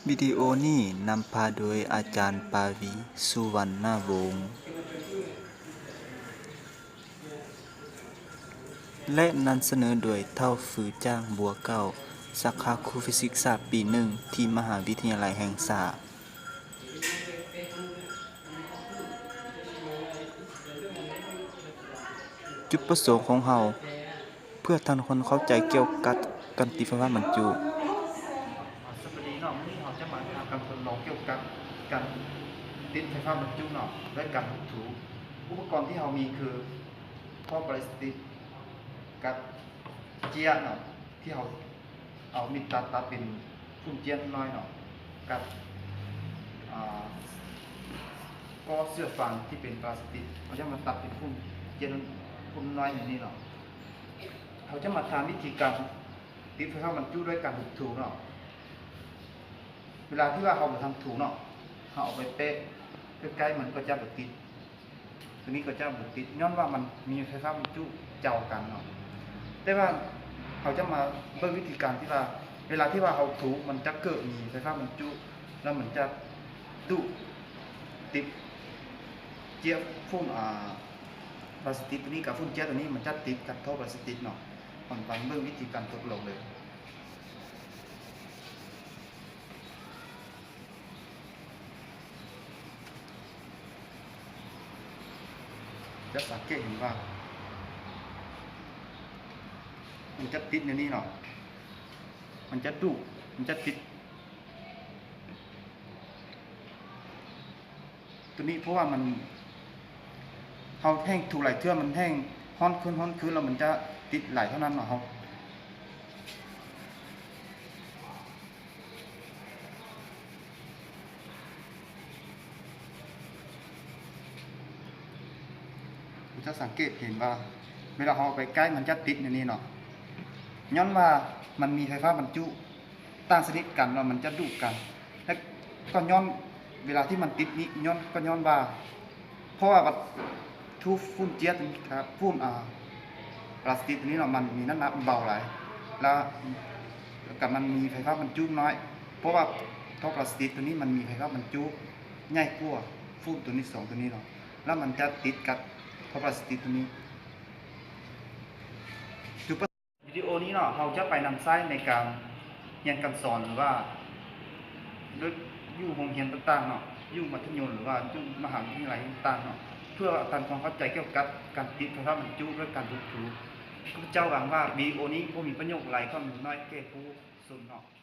ວິດີໂອນີ້ນຳພາໂດຍອາຈານປາວີ ສຸວັນນະວົງ ແລະ ນຳສະເໜີໂດຍທ້າວຟືຈາງ ບົວເກົ້າ ສາຂາຄູຟີຊິກສາດປີໜຶ່ງ ທີ່ມະຫາວິທະຍາໄລແຫ່ງຊາດ. ຈຸດປະສົງຂອງເຮົາ ເພື່ອທ່ານຄົນເຂົ້າໃຈກ່ຽວກັບການຕິດໄຟຟ້າບັນຈຸ. ສະບາຍດີເນາະ, ມື້ນີ້ເຮົາຈະມາທຳການທົດລອງກ່ຽວກັບການຕິດໄຟຟ້າບັນຈຸເນາະ ດ້ວຍການທຸບຖູ. ອຸປະກອນທີ່ເຮົາມີຄືທໍ່ພລາສຕິກກັບເຈ້ຍເນາະ ທີ່ເຮົາເອົາມີດຕັດ ຕັດເປັນຝຸ່ນເຈ້ຍນ້ອຍເນາະ ກັບ ອາ ກໍເຊື້ອຟາງທີ່ເປັນພລາສຕິກ ເຮົາຈະມາຕັດເປັນຝຸ່ນເຈ້ຍຝຸ່ນນ້ອຍນີ້ເນາະ. ເຮົາຈະມາທຳວິທີການຕິດໄຟຟ້າບັນຈຸດ້ວຍການທຸບຖູເນາະ. ເວລາທີ່ວ່າເຮົາບໍ່ທັນຖູເນາະ ເຮົາເອົາໄປແປະໃກ້ໆ ມັນກໍຈະບໍ່ຕິດ ຕົວນີ້ກໍຈະບໍ່ຕິດ ຍ້ອນວ່າມັນມີໄຟຟ້າບັນຈຸເຈົ້າກັນເນາະ. ແຕ່ວ່າເຮົາຈະມາເບິ່ງວິທີການທີ່ວ່າ ເວລາທີ່ວ່າເຮົາຖູ ມັນຈະເກີດມີໄຟຟ້າບັນຈຸ ແລ້ວມັນຈະດຸຕິດເຈ້ຍຝຸ່ນ ອາ ພລາສຕິກຕົວນີ້ກັບຝຸ່ນເຈ້ຍຕົວນີ້ ມັນຈະຕິດກັບທໍ່ພລາສຕິກເນາະ. ເຮົາມາເບິ່ງວິທີການທົດລອງເລີຍ. ຈະສັງເກດເຫັນວ່າ ມັນຈະຕິດແນວນີ້ເນາະ ມັນຈະດຸ ມັນຈະຕິດ ຕົວນີ້ ເພາະວ່າມັນ ເຮົາແຮ່ງຖູຫຼາຍເທື່ອ ມັນແຮ່ງຮ້ອນຂຶ້ນ ຮ້ອນຂຶ້ນ ແລ້ວມັນຈະຕິດຫຼາຍເທົ່ານັ້ນເນາະ. ເຮົາ ເຮົາຈະສັງເກດເຫັນວ່າ ເວລາເຮົາເອົາໄປໃກ້ ມັນຈະຕິດແນວນີ້ເນາະ ຍ້ອນວ່າມັນມີໄຟຟ້າບັນຈຸ ຕ່າງຊະນິດກັນວ່າມັນຈະດຸກັນ ແລະ ກໍຍ້ອນເວລາທີ່ມັນຕິດນີ້ ຍ້ອນ ກໍຍ້ອນວ່າ ເພາະວ່າວັດຖຸຝຸ່ນເຈ້ຍ ຝຸ່ນ ອາ ພລາສຕິກຕົວນີ້ເນາະ ມັນມີນ້ຳໜັກເບົາຫຼາຍ ແລ້ວກໍມັນມີໄຟຟ້າບັນຈຸນ້ອຍ ເພາະວ່າທໍ່ພລາສຕິກຕົວນີ້ມັນມີໄຟຟ້າບັນຈຸໃຫຍ່ກວ່າຝຸ່ນຕົວນີ້ ສອງຕົວນີ້ເນາະ ແລ້ວມັນຈະຕິດກັບທໍ່ພລາສຕິກຕົວນີ້. ວິດີໂອນີ້ເນາະ ເຮົາຈະໄປນຳໃຊ້ໃນການຮຽນການສອນ ຫຼືວ່າຢູ່ໂຮງຮຽນຕ່າງໆເນາະ ຢູ່ມັດທະຍົມ ຫຼືວ່າຢູ່ມະຫາວິທະຍາໄລຕ່າງໆເນາະ ເພື່ອທຳຄວາມເຂົ້າໃຈກ່ຽວກັບການຕິດໄຟຟ້າບັນຈຸດ້ວຍການທຸບຖູ. ຂ້າພະເຈົ້າຫວັງວ່າວິດີໂອນີ້ບໍ່ມີປະໂຫຍດຫຼາຍ ຄວາມຮູ້ນ້ອຍແກ່ຜູ້ຊົມເນາະ.